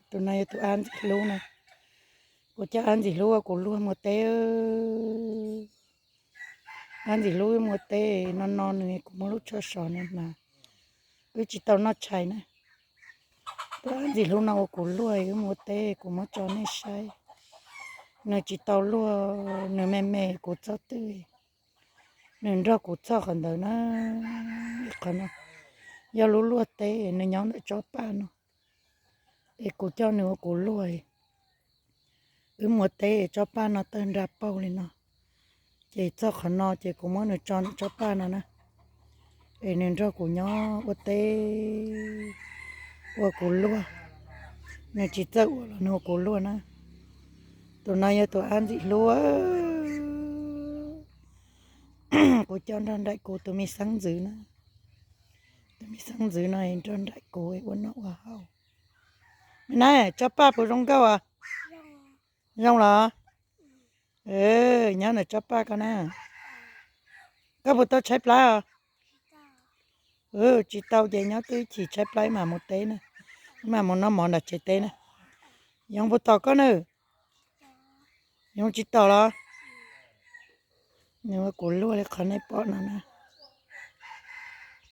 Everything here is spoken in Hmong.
Tus no yog tus ab ntxim hlub na. Kuv coj ab ntxim hlub ua kuv luag mus teb. Ab ntxim hlub mus teb no no nws kuv muab lub tsho sov nws mas wb tsis tau noj tshais na. Tus ab ntxim hlub no ua kuv luag wb mus teb kuv muab tso nej saib. Nws tsis tau luag, nws me me kuv txog twg nws nrog kuv txog qhov ntawd na. Qhov no yog lub luaj teb nws nyob ntawm tsob paj no. Es kuv coj nws ua kuv luag. Wb mus teb tsob paj no tawg nra paug li no. Ces txog qhov no ces kuv muab nws tso ntawm tsob paj no na. Es nws nrog kuv nyob ua teb ua kuv luag. Nws tsis txawj ua los nws ua kuv luag na. Tus no yog tus ab ntxim hlub. Kuv coj nrog nraim kuv tus me xeeb ntxwv na. Tus me xeeb ntxwv no nrog nraim kuv ua noj ua haus. Me na, tsob paj puas zoo nkauj os? Zoo los? Nyob ntawm tsob paj ko na. Koj puas tau tshaib plab os? Tsis tau ces nyob twb chim tshaib plab mam mus teb na. Mam mus noj mov nram tsev teb na. Yoov puas tom koj na? Yoov tsis tom los? Nws ua kuv luag li qhov nej pom no na.